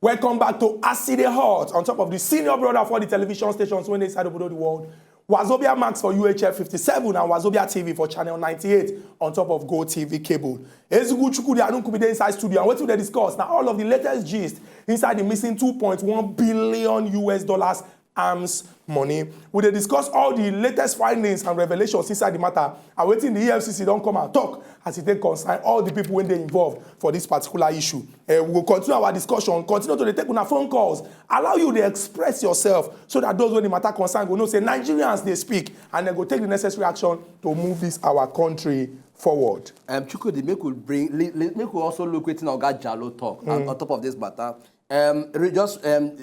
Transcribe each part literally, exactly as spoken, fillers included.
Welcome back to As E Dey Hot on top of the senior brother for the television stations wey dey inside obodo the world. Wazobia Max for U H F fifty-seven and Wazobia T V for channel ninety-eight on top of Go T V cable. Ezugwu Chukwudi Anukubi dey inside studio, and wetin we dey discuss na all of the latest gist inside the missing two point one billion U S dollars arms money. We dey discuss all the latest findings and revelations inside the matter, and wetin the E F C C don come out talk as e take concern all the people wey dey involved for this particular issue. Eh, we go continue our discussion, continue to dey take una phone calls, allow you dey express yourself so that those wey the matter concern go know say Nigerians dey speak and dem go take the necessary action to move this our country forward. Um, Chukwudi, make we bring, le- le- make we also look wetin Oga Jalo talk on, on top of this matter. Um, re- just um,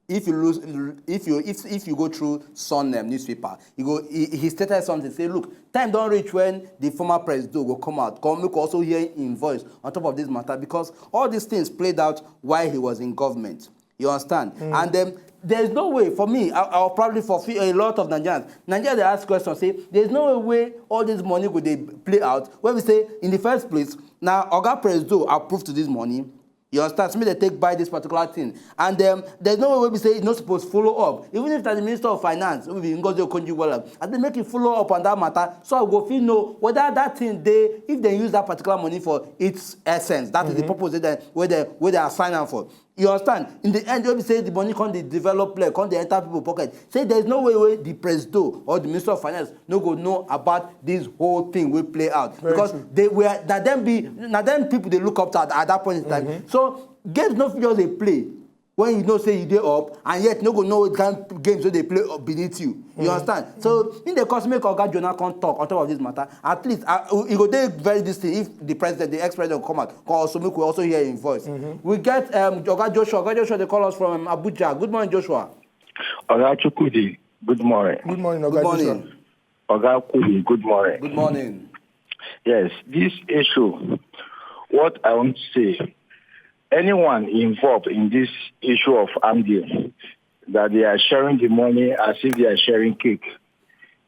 if you lose, if you if if you go through Sun um, newspaper, you go he, he stated something. Say, look, time don reach when the former president go come out, come make we also hear him voice on top of this matter, because all these things played out while he was in government. You understand? And um, there is no way for me. I, I'll probably for few- a lot of Nigerians. Nigeria dey ask questions. Say there is no way all this money go dey play out. When we say in the first place, now Oga Presido approved to this money. You understand? So make dem take buy this particular thing, and um, there's no way we say e no suppose follow up. Even if na the minister of finance, wey be Ngozi Okonjo-Iweala, and dem make e follow up on that matter, so I go fit know whether that thing dey, if dem use that particular money for its essence, that is the purpose wey dem wey dem wey dem assign am for. You understand? In the end, wey be say the money come dey develop leg, come dey enter people pocket. Say there's no way wey the presido or the minister of finance no go know about this whole thing wey play out, because they were na dem be na dem people dey look up to at, at that point in time. So games no fit just dey play when you know say you dey up, and yet no go know what kind games wey dey play up beneath you. You understand? So in the cause make Oga Jonah come talk on top of this matter, at least uh, e go dey very this thing if the president, the ex-president, come out, come also make we also hear him voice. We get um, Oga Joshua. Oga Joshua, they call us from um, Abuja. Good morning, Joshua. Oga Chukwudi, good morning. Good morning, Oga Joshua. Oga Kudi, good morning. Good morning. Yes, this issue, what I want to say, anyone involved in this issue of Amdi, that they are sharing the money as if they are sharing cake,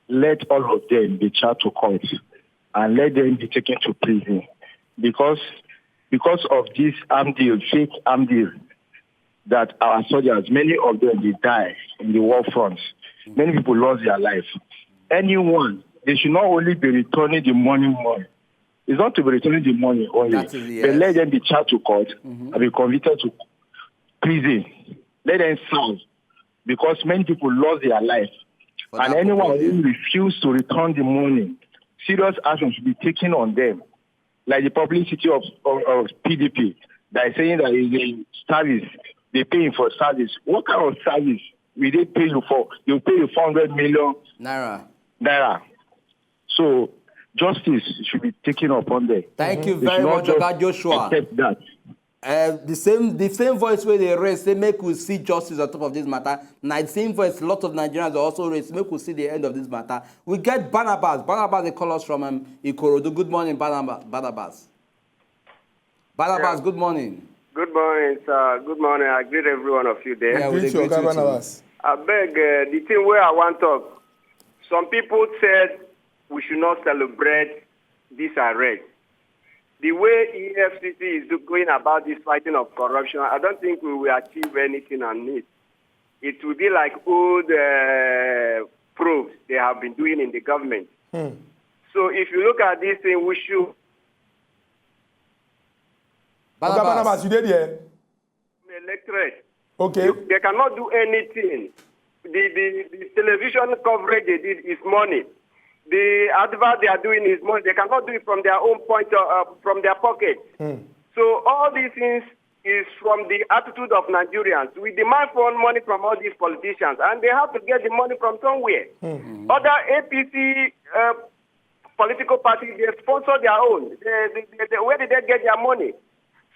let all of them be charged to court and let them be taken to prison, because because of this Amdi, fake Amdi, that our soldiers, many of them, they die in the war fronts. Many people lost their life. Anyone, they should not only be returning the money money. It's not to be returning the money only, That is, but yes. Let them be charged to court and be convicted to prison. Let them serve, because many people lost their life. For And that anyone problem, who refuse to return the money, serious action should be taken on them. Like the publicity of, of, of P D P that is saying that is a service, they paying for service. What kind of service will they pay you for? They will pay you four hundred million Naira. naira. So justice should be taken upon them. Thank you They very should not much, just Oga Joshua. Accept that. Uh, the same the same voice wey dey raise say make we see justice on top of this matter. Na the same voice a lot of Nigerians dey also raise, make we see the end of this matter. We get Barnabas. Barnabas dey call us from um, Ikorodu. Good morning, Barnabas. Barnabas. Barnabas, good morning. Good morning, sir. Good morning. I greet every one of you there. Yeah, we Greet dey you, greet Oga you too. Barnabas. I beg uh, the thing where I want talk. Some people said we should not celebrate this arrest. The way E F C C is do- going about this fighting of corruption, I don't think we will achieve anything on it. It will be like old uh, probes they have been doing in the government. So if you look at this thing, we should Oga Barnabas, you dey there? Electorate. Okay. They cannot do anything. The, the, the television coverage they did is money. The advert they are doing is money. They cannot do it from their own point, uh, uh, from their pocket. So all these things is from the attitude of Nigerians. We demand foreign money from all these politicians, and they have to get the money from somewhere. Other A P C uh, political parties, they sponsor their own. They, they, they, they- where did they get their money?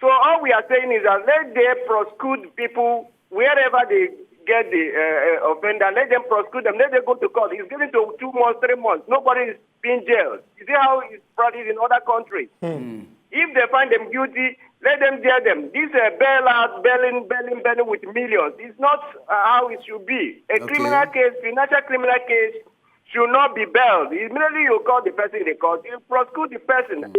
So all we are saying is that let them prosecute people wherever they get the uh, uh, offender. Let them prosecute them. Let them go to court. It's getting to two months, three months. Nobody is being jailed. You see how it's practiced in other countries. If they find them guilty, let them jail them. This uh, bailout, bailing, bailing, bailing with millions. It's not uh, how it should be. A Okay. Criminal case, financial criminal case, should not be bailed. Immediately you call the person in the court, you prosecute the person.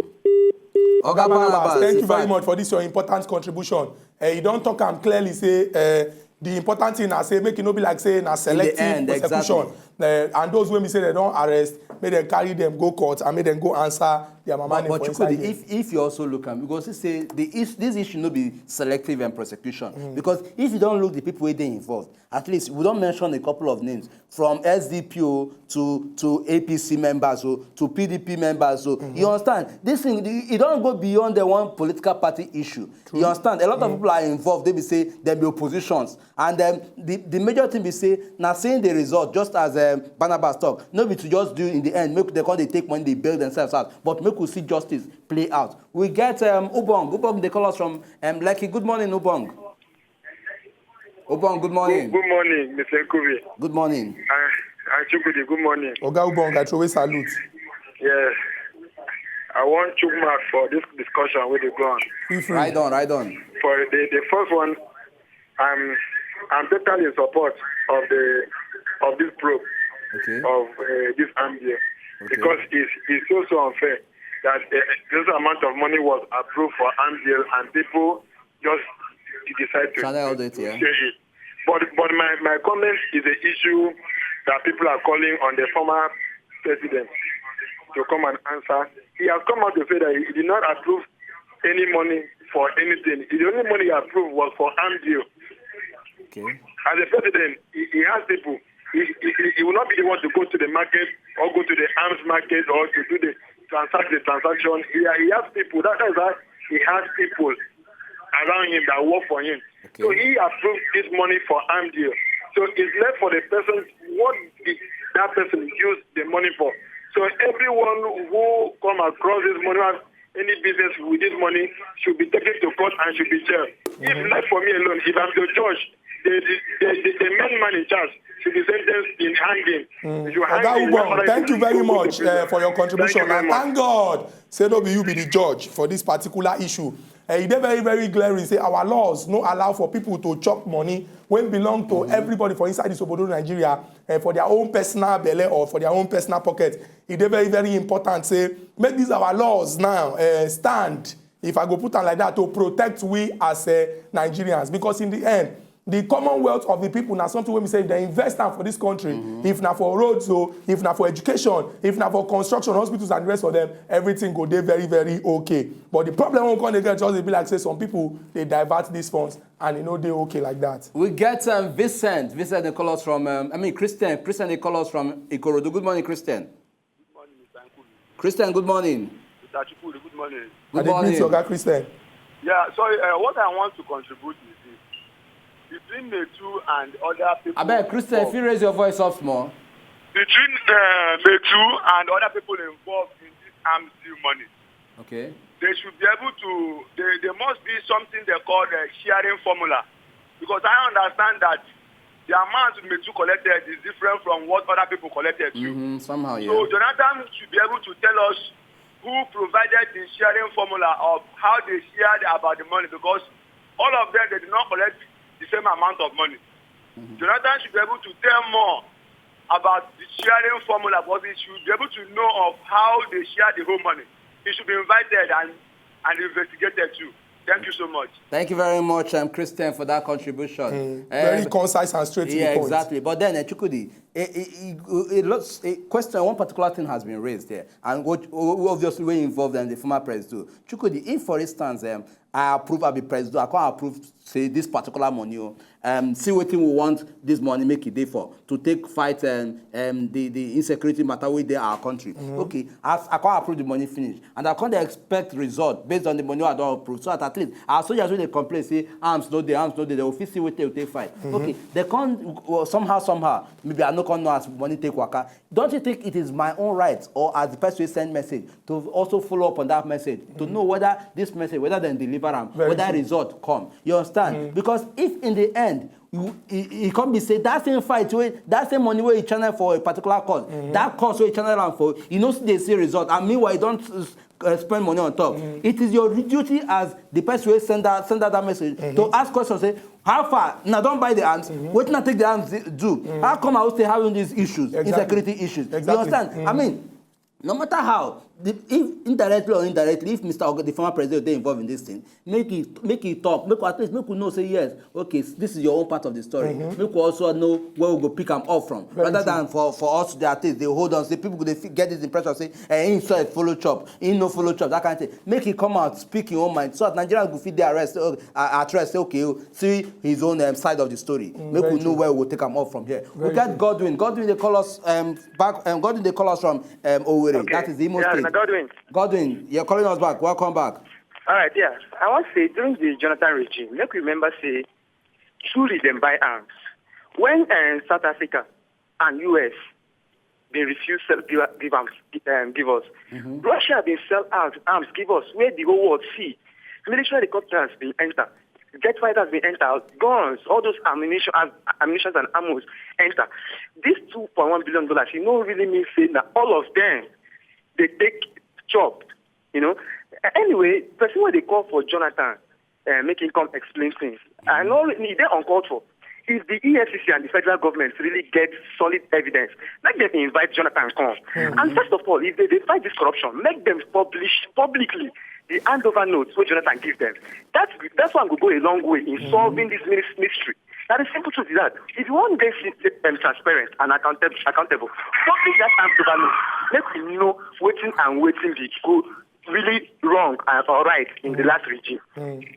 Oga Barnabas, Thank in you very fact, much for this your important contribution. Uh, you don talk am clearly say uh, the important thing na say make e no be like say na selective end, prosecution. Exactly. Uh, and those wey be say dem don arrest, make dem carry dem go court and make dem go answer their mama But, name but for you inside could, there. if, if you also look at, because you say the is, this issue no be selective and prosecution, because if you don't look the people wey dey involved, at least we don mention a couple of names, from S D P O to to A P C members o, to P D P members o. You understand? This thing, e don go beyond the one political party issue. You understand? A lot of people are involved. They be say dem be oppositions, and um, the the major thing be say na seeing the result, just as um, Barnabas talk. No be to just do in the end, make dem come dey take money, dey bail themselves out, but make we see justice play out. We get um, Ubong. Ubong dey call us from um, Lekki. Good morning, Ubong. Ubong, good morning. Good morning, Mister Kubi. Good morning. Uh, and Chukwudi, good morning. Oga Ubong, I throw away salute. Yes. I want Chukma for this discussion with the ground. Feel free. Ride on, ride on. For the, the first one, I'm I'm totally in support of the of this probe Okay. of uh, this arms deal Okay. because it's it's so so unfair that uh, this amount of money was approved for arms deal and people just decide to Channeled it, yeah. share it. But but my my comment is an issue that people are calling on the former president to come and answer. He has come out to say that he did not approve any money for anything. The only money he approved was for arms deal. Okay. As a president, he, he has people. He, he, he- he will not be the one to go to the market or go to the arms market or to do the transact the transaction. He, he has people. That, that's why he has people around him that work for him. Okay. So he approved this money for arms deal. So it's left for the person what did that person use the money for. So everyone who come across this money has any business with this money should be taken to court and should be jailed. If left for me alone, if I'm the judge, the the, the, the, the main man in charge should be sentenced in hanging. You hang Oga him, Ubong, that's thank you very what I much think. Uh, for your contribution. Thank you very And much. Thank God, say no be you be the judge for this particular issue. Uh, e dey very very glaring say our laws no allow for people to chop money wey belong to everybody for inside this obodo Nigeria uh, for their own personal belle or for their own personal pocket. E dey very very important say make these our laws now uh, stand, if I go put am like that, to protect we as uh, Nigerians, because in the end the commonwealth of the people na something wey be say if dem invest am for this country, if na for roads o, if na for education, if na for construction, hospitals and the rest of them, everything go dey very very okay. But the problem wey we come dey get just dey be like say some people dey divert these funds and e no dey okay like that. We get um, Vincent. Vincent dey call us from, um, I mean, Christian. Christian dey call us from Ikorodu. Good morning, Christian. Good morning, Mister Nkubi. Christian, good morning. Mister Chukwudi, good morning. Good I dey greet morning. you, Oga Christian. Yeah, sorry, uh, what I want to contribute is this. Between Metu and other people. Abeg, Christian, if you raise your voice up small. Between uh, Metu and other people involved in this arms deal money, Okay. they should be able to, they, there must be something they call the sharing formula. Because I understand that the amount Metu collected is different from what other people collected too. Mm-hmm, somehow, yeah. So Jonathan should be able to tell us who provided the sharing formula of how they shared about the money, because all of them, they did not collect the same amount of money. Jonathan should be able to tell more about the sharing formula, because he should be able to know of how they share the whole money. He should be invited and, and investigated too. Thank you so much. Thank you very much, um, Christian, for that contribution. Very Um, concise and straight to yeah, the point. Exactly. But then, uh, Chukwudi, a, a, a, a, lot- a question, one particular thing has been raised there, and what o- obviously we involved in the former president. Chukwudi, if for instance, um, I approve, I be president, I can't approve, say, this particular money. Oh, um, see what we want this money make it day for to take fight um, um, the, the insecurity matter with our country. Okay, as I can't approve the money finish, and I can't expect result based on the money I don't approve. So that at least our soldiers when they complain, say arms no dey, arms no dey, they will fit see what they will take fight. Okay, they can't well, somehow, somehow, maybe I no can know as money take waka. Don't you think it is my own right, or as the person who send message, to also follow up on that message to know whether this message, whether they deliver am, Very whether true. Result come? You understand? Because if in the end, you, e e come be say that same fight wey that same money wey you channel for a particular cause, that cause wey you channel am for, you no still dey see result, and meanwhile you don uh, spend money on top. It is your duty as the person wey send that send out that message to ask question say, how far una don buy the arms? Wetin una take the arms do? How come I still having these issues, Exactly. Insecurity issues? You Exactly. Understand? I mean, no matter how, the, if indirectly or indirectly, if Mister Oga, the former president, dey involved in this thing, make he make he talk, make at least make we know say yes, okay, this is your own part of the story. Make we also know where we go pick am up from, rather than for for us to dey at least dey hold on, say people go dey fit get this impression say eh, him sef follow chop, him no follow chop, that kind of thing. Make he come out, speak him own mind, so that Nigerians go fit dey arrest, uh, at rest, say okay, oh, see his own um, side of the story. Make we know where we go take am up from here. We get Godwin. Godwin dey call us um, back. Um, Godwin dey call us from um, Owerri. Okay. That is the Imo Yeah, State. Godwin. Godwin, you're calling us back. Welcome back. All right, yeah. I want to say during the Jonathan regime, make we remember say truly dem buy arms. When um, South Africa and U S dey refuse sell give, give arms um, give us, Russia dey sell out arms give us where the whole world see. Military helicopters bin enter, jet fighters bin enter, guns, all those ammunition, am- ammunitions and ammos enter. This two point one billion dollars, e no really mean say na all of them dey take chop. You know. Anyway, person wey dey call for Jonathan, uh, make him come explain things. I know e dey uncalled for. If the E F C C and the federal government really get solid evidence, make them invite Jonathan come. And first of all, if they dey fight this corruption, make them publish publicly the handover notes wey Jonathan give them. That's that's one go go a long way in solving this mys- mystery. Na the simple truth is that if you want dey si- um, transparent and accountable, accountable, publish that handover note. Make we know wetin and wetin be go really wrong and or right in the last regime.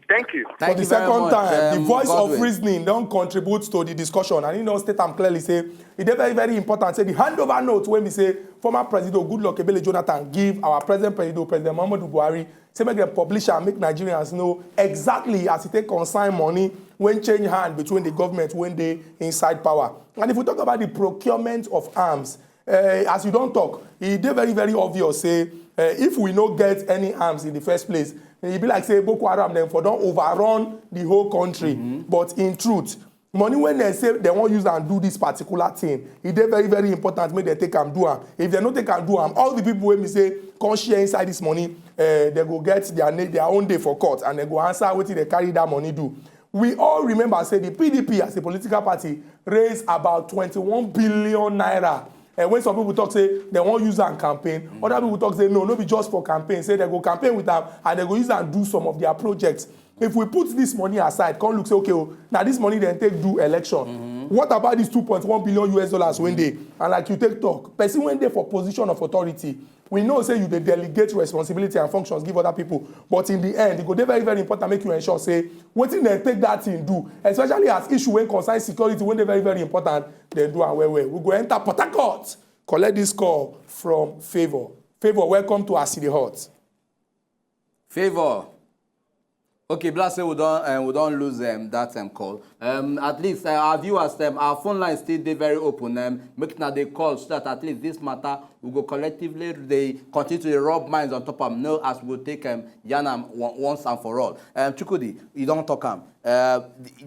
Thank you. Thank For the you very second much, time, the um, voice Godwin. of reasoning don contribute to the discussion, and he don state am clearly say e dey very very important say the handover note wey be say former Presido Goodluck Ebele Jonathan give our present Presido President Muhammadu Buhari, say make dem publish am, make Nigerians know exactly as e take concern money wey change hand between the government wey dey inside power. And if we talk about the procurement of arms, uh, as you don talk, e dey very very obvious say uh, if we no get any arms in the first place, e be like say Boko Haram dem for don overrun the whole country. But in truth, money wey dem say dem wan use am do this particular thing, e dey very very important make dem take am do am. If dem no take am do am, all the people wey be say come share inside this money, uh, dem go get their na- their own day for court, and dem go answer wetin dem carry that money do. We all remember say the P D P as a political party raise about twenty-one billion naira. And when some people talk say dem wan use am campaign, other people talk say no, no be just for campaign. Say dem go campaign with am and dem go use am do some of their projects. If we put this money aside, come look say okay, oh, now this money dem take do election. What about this two point one billion U S dollars wey dey? And like you take talk, person wey dey for position of authority, we know say you dey delegate responsibility and functions give other people, but in the end, e go dey very very important make you ensure say wetin dem take that thing do, especially as issue wey concern security wey dey very very important, dem do am well well. We go enter Port Harcourt, collect this call from Favour. Favour, welcome to As E Dey Hot. Favour. Okay, bless say we don um, we don lose um, that um, call. Um, at least uh, our viewers, um, our phone line still dey very open. Um, make una dey call so that at least this matter we go collectively dey continue to dey rub minds on top am. Know as we go take um, yarn am on- once and for all. Um, Chukwudi, you don talk am. Uh,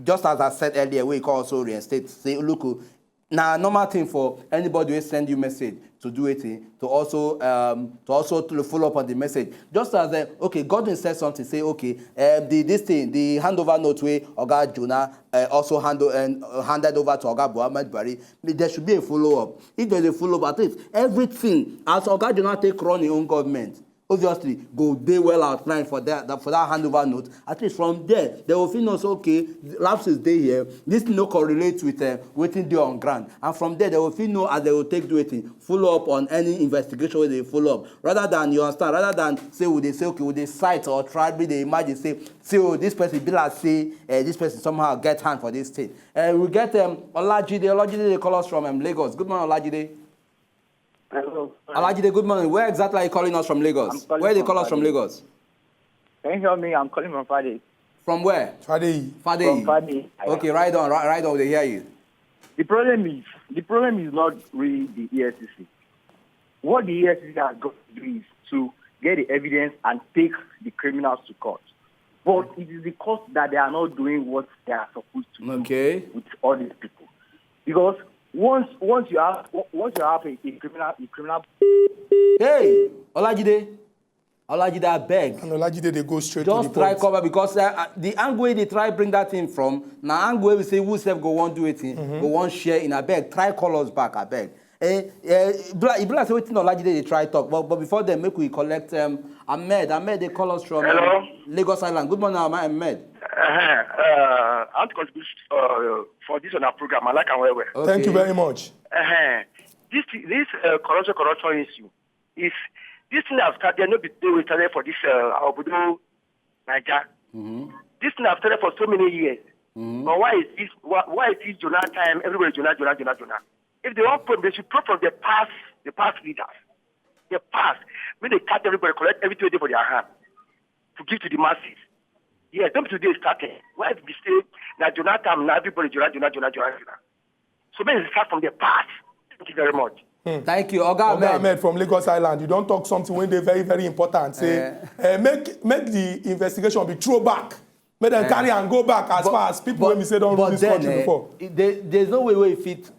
just as I said earlier, we can also reinstate. Say, look, oh, na normal thing for anybody wey send you message to do wetin, to also um, to also to follow up on the message. Just as uh, okay, Godwin said something, say okay, um, the this thing, the handover note wey Oga Jonah uh, also handle and uh, handed over to Oga Muhammad Buhari, there should be a follow up. If there's a follow up, at least everything as Oga Jonah take run his own government, obviously go dey well outlined for that, that for that handover note. At least from there, they will feel know say okay, lapses dey here. This thing no correlate with uh, wetin dey on ground, and from there they will feel know as they will take do wetin, follow up on any investigation wey they follow up. Rather than, you understand, rather than say we dey say okay, we dey cite or try be dey imagine say say oh, this person be like say uh, this person somehow get hand for this thing. Uh, we get um, Olajide. Olajide dey call us from um, Lagos. Good morning, Olajide. Hello. Alajide, good morning. Where exactly are you calling us from Lagos? I'm calling Where they from call us from Fade. Lagos? Can you hear me? I'm calling from Fade. From where? Fade. Fade. From Fade. Okay, right on, right, right on. They hear you. The problem is, the problem is not really the E F C C. What the E F C C has got to do is to get the evidence and take the criminals to court. But it is the court that they are not doing what they are supposed to do Okay. with all these people. Because once once you have once you have a, a criminal a criminal Hey, Olajide, Olajide, I beg. And Olajide, they go straight to Just the try point. cover because uh, uh, the angle wey they try bring that thing from, na angle wey we say who sef go wan do it, go wan share in, I beg, try call us back, I beg. Eh, eh, e be like, e be like say wetin Olajide dey try talk, but, but before then, make we collect, um, Ahmed. Ahmed dey call us from, um, Hello? Lagos Island. Good morning, Ahmed. Uh, uh, I want to contribute uh, for this on our program. I like am well well. Okay. Thank you very much. Uh, this this uh, corruption corruption issue is this thing that started no be today we started for this uh, our obodo Naija. This thing has started for so many years. But why is this why, why is this Jonah time everywhere Jonah Jonah Jonah Jonah? If they want problem, they should pray from the past the past leaders. The past, when they catch everybody, collect everything they for their hand to give to the masses. Yes, don't be today started. Why if we say now Jonah time now everybody Jonah Jonah Jonah Jonah Jonah. So when it start from the past. Thank you very much. Thank you, Oga Oga Ahmed. Ahmed from Lagos Island, you don talk something wey dey very very important. Say, eh, make make the investigation be throw back, make dem carry am go back as But- far as people but- wey be say don rule but this then, country eh, before. There, there's no way wey fit,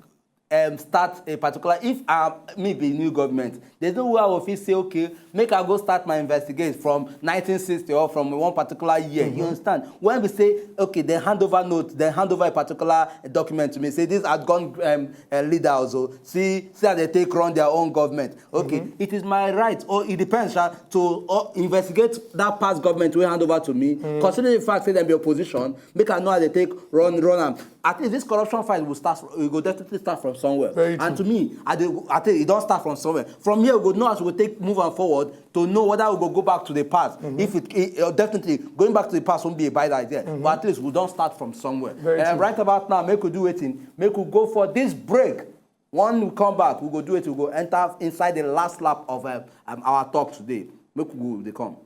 um, start a particular if I me be new government. There's no way I will fit say, okay, make I go start my investigate from nineteen sixty or from one particular year. You understand? When we say, okay, they hand over note, they hand over a particular document to me, say this outgone, um, uh, leader also see see how they take run their own government. Okay, it is my right, or it depends, sha, to uh, investigate that past government wey hand over to me, considering the fact say dem be opposition, make I know how they take run run am. At least this corruption fight will start. We go definitely start from somewhere. Very And true. To me, I dey, I think it don start from somewhere. From here, we go know as we go take move am forward to know whether we go go back to the past. If it, it uh, definitely going back to the past won't be a bad idea. But at least we don start from somewhere. Very Uh, true. Right about now, make we do wetin, make we go for this break. When we come back, we go do it. We go enter inside the last lap of, um, um, our talk today. Make we go. They come.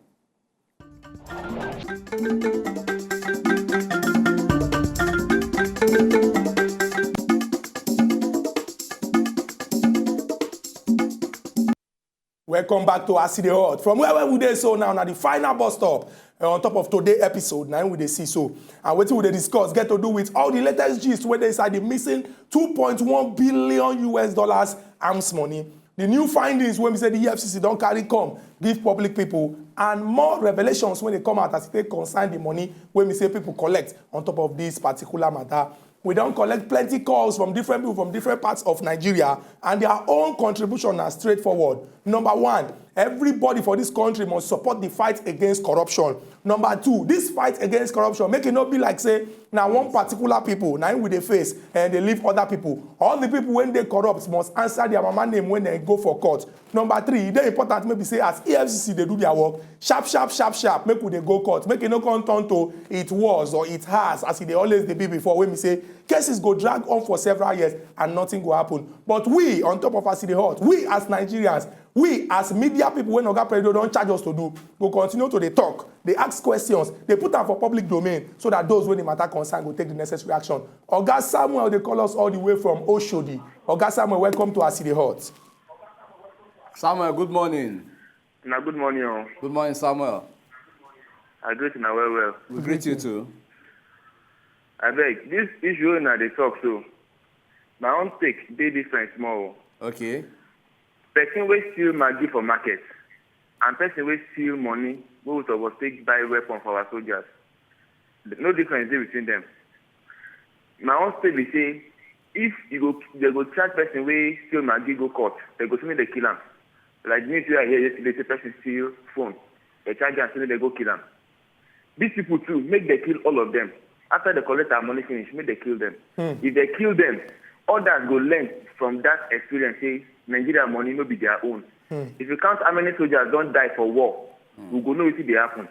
Welcome back to As E Dey Hot. From where, where we dey so now, na the final bus stop, uh, on top of today episode, na we dey see so. And wetin we dey discuss get to do with all the latest gist wey dey inside the missing two point one billion U S dollars arms money. The new findings wey be say the E F C C don carry come give public people and more revelations wey dey come out as e take concern the money wey be say people collect on top of this particular matter. We don collect plenty calls from different people from different parts of Nigeria, and their own contribution na straightforward. Number one, everybody for this country must support the fight against corruption. Number two, this fight against corruption, make e no be like say na one particular people na im we dey face and dey leave other people. All the people wey dey corrupt must answer their mama name when they go for court. Number three, e dey important make be say as E F C C dey do their work, sharp sharp sharp sharp, make we dey go court, make e no come turn to it was or it has as e dey always dey be before, wey be say cases go drag on for several years and nothing go happen. But we, on top of As E Dey Hot, we as Nigerians, we as media people wey Oga Predo don charge us to do, go continue to dey talk, dey ask questions, dey put am for public domain so that those wey the matter concern go take the necessary action. Oga Samuel dey call us all the way from Oshodi. Oga Samuel, welcome to As E Dey Hot. Samuel, good morning. Na good morning o. Good morning, Samuel. I greet una well well. We greet you too. Abeg, this issue wey una dey talk so, my own take dey different small o. Okay. Person wey steal Maggi for market and person wey steal money wey we suppose take buy weapon for our soldiers, no difference dey between them. My own take be say if you go, they go charge person wey steal Maggi go court, they go say make they kill am. Like the news wey I hear yesterday, say person steal phone, they charge am say make they go kill am. These people too, make they kill all of them. After they collect our money finish, make they kill them. If they kill them, others go learn from that experience say Nigeria money no be their own. If you count how many soldiers don die for war, we go know wetin dey happen.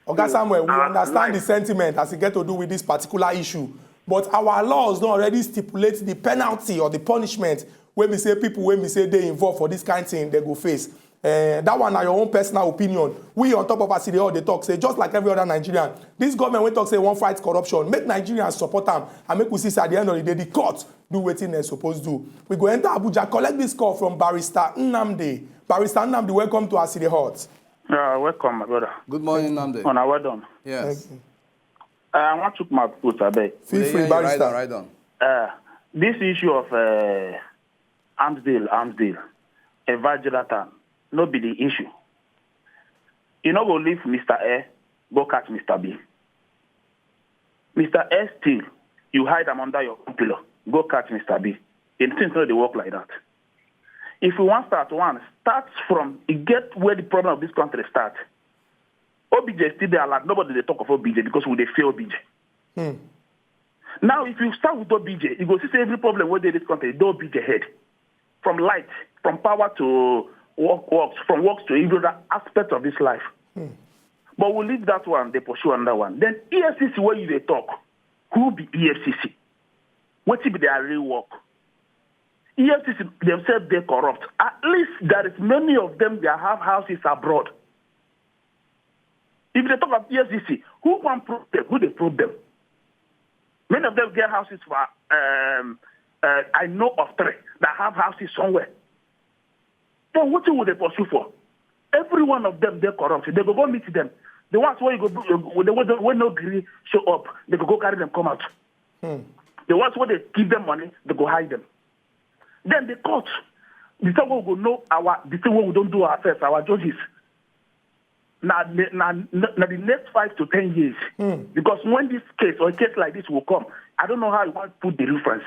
Oga Samuel, we our understand the life- sentiment as e get to do with this particular issue, but our laws don already stipulate the penalty or the punishment wey be say people wey be say dey involved for this kind thing they go face. Eh, that one na your own personal opinion. We on top of As E Dey Hot dey talk say just like every other Nigerian, this government wey talk say e wan fight corruption, make Nigerians support am and make we see say at the end of the day the court do wetin dem suppose do. We go enter Abuja, collect this call from Barrister Nnamdi. Barrister Nnamdi, welcome to As E Dey Hot. Yeah, welcome, my brother. Good morning, Nnamdi. Una well done. Yes. Uh, I want to my put, I beg. Feel Yeah, free, yeah, Barrister. Right on, right on. Uh, this issue of uh, arms deal, arms deal, Eva Jonathan, no be the issue. You no go leave Mister A, go catch Mister B. Mister A still, you hide am under your own pillow, go catch Mister B. And things no dey work like that. If we wan start, one start from e get where the problem of this country start. O B J still dey alive. Nobody dey talk of O B J because we dey fear O B J. Now, if you start with O B J, you go see say every problem wey dey this country dey O B J head. From light, from power to work, works, from works to every other aspect of this life. But we'll leave that one, dey pursue another one. Then E F C C, where you dey talk, who be E F C C? Wetin be their real work? E F C C themselves dey corrupt. At least there is many of them that have houses abroad. If they talk of E F C C, who wan probe them? Who dey probe them? Many of them get houses for, um, uh, I know of three that have houses somewhere. Then wetin we dey pursue for? Every one of them dey corrupt. They go go meet them. The ones wey you go, the ones wey no gree show up, they go go carry them come out. The ones wey dey give them money, they go hide them. Then the court, the time wey we go know our, the thing wey we don do ourselves, our judges, na, na, na the next five to ten years. Because when this case or a case like this will come, I don't know how you wan put the reference.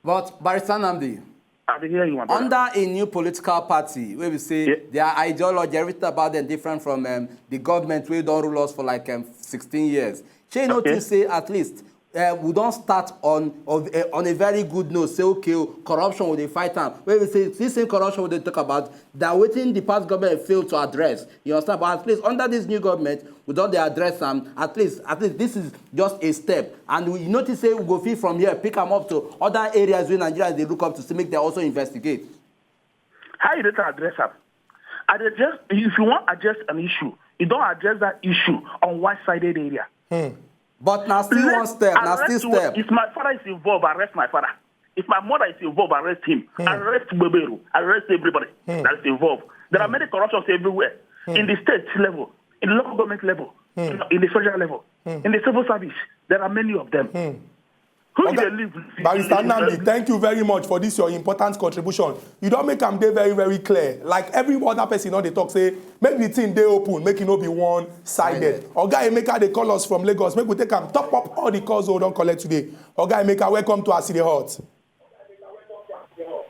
But Barrister Nnamdi, I dey hear you, my brother. Under a new political party, where we say Yeah. their ideology, everything about them different from um, the government wey don rule us for like um, sixteen years. Shey you no Okay. think say at least uh, we don start on of, uh, on a very good note. Say okay, oh, corruption we dey fight am. Where we say this same corruption we dey talk about, that wetin the past government fail to address. You understand? But at least under this new government, we don dey address am. At least, at least this is just a step, and we notice say we go fit from here pick am up to other areas wey Nigerians dey look up to, say make dem also investigate. How you dey take address am? I dey just, if you wan address an issue, you don address that issue on one-sided area. But na still one step, na still Arrest who- step. If my father is involved, arrest my father. If my mother is involved, arrest him. Arrest Beberu. Arrest everybody that is involved. There are many corruptions everywhere. In the state level, in the local government level, in the federal level, in the civil service, there are many of them. Who Oga- dey live? Barrister Nnamdi, thank you very much for this your important contribution. You don make am dey very very clear. Like every other person no dey talk say make the thing dey open, make e no be one sided. Oga Emeka dey call us from Lagos. Make we take am top up all the calls wey we don collect today. Oga Emeka, welcome to As E Dey Hot.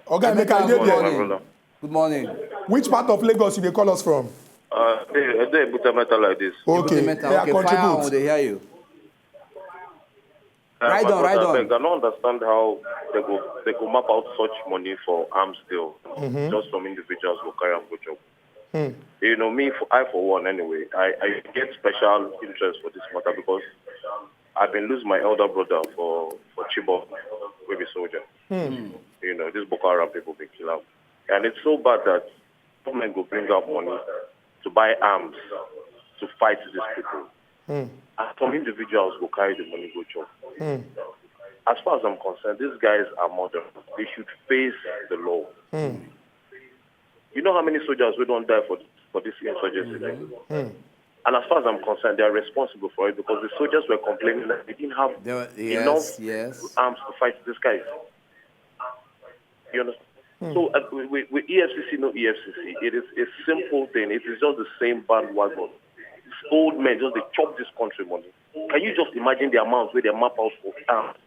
Oga Emeka, you dey Good there? morning. Good morning. Which part of Lagos you dey call us from? Uh, hey, I dey Ebute Metta like this. Okay, Ebute Metta, yeah, okay, fire on, contribute. They hear you. Uh, Ride my on, ride brother, on. Abeg, I don't understand how they go they go map out such money for arms deal. Just some individuals go carry am go chop. You know me, for, I for one anyway. I, I get special interest for this matter because I've been lose my elder brother for for Chibok, wey be soldier. You know, these Boko Haram people been kill am, and it's so bad that government go bring out money to buy arms to fight these people. And some individuals go carry the money go chop. As far as I'm concerned, these guys are murderers. They should face the law. You know how many soldiers wey don die for for this insurgency? And as far as I'm concerned, they are responsible for it because the soldiers were complaining that they didn't have They were- enough yes, yes. arms to fight these guys. You understand? So uh, with, with E F C C, no E F C C, it is a simple thing. It is just the same bandwagon. These old men just they chop this country money. Can you just imagine the amount where they map out for arms?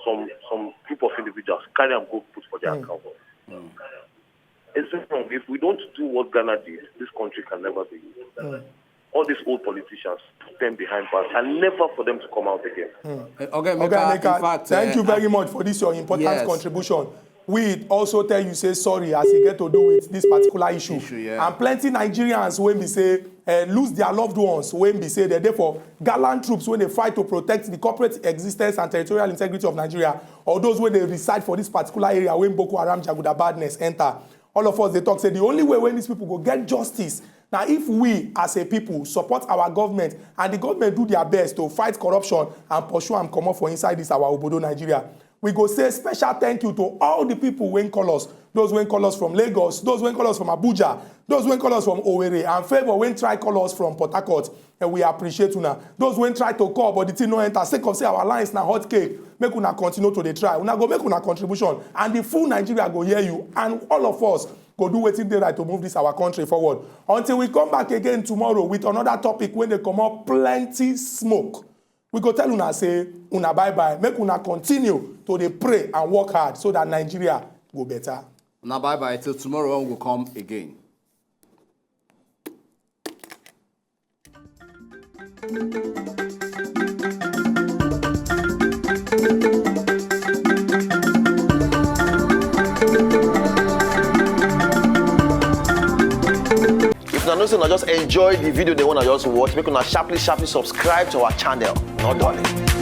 Some some group of individuals carry and go put for their account. It's wrong. If we don't do what Ghana did, this country can never be. All these old politicians, put them behind bars and never for them to come out again. Uh, Oga Emeka, Oga Emeka, in fact, thank uh, you very much for this your important Yes. contribution. We also tell you say sorry as e get to do with this particular issue. Issue, yeah. And plenty Nigerians wey be say uh, lose their loved ones, wey be say they dey for gallant troops wey dey fight to protect the corporate existence and territorial integrity of Nigeria, or those wey dey reside for this particular area wey Boko Haram jaguda badness enter. All of us dey talk say the only way wey these people go get justice na if we as a people support our government and the government do their best to fight corruption and pursue am comot for inside this our obodo Nigeria. We go say special thank you to all the people wey call us, those wey call us from Lagos, those wey call us from Abuja, those wey call us from Owerri, and favour wey try call us from Port Harcourt. And we appreciate una. Those wey try to call, but the thing no enter. Sake of say our lines na hot cake, make una continue to dey try. Una go make una contribution, and the full Nigeria go hear you. And all of us go do wetin dey right to move this our country forward. Until we come back again tomorrow with another topic wey dey comot plenty smoke. We go tell una say una bye bye. Make una continue to dey pray and work hard so that Nigeria go better. Now bye bye till tomorrow when we come again. If una know say una just enjoy the video, they wanna just watch, make una sharply sharply subscribe to our channel. No darling.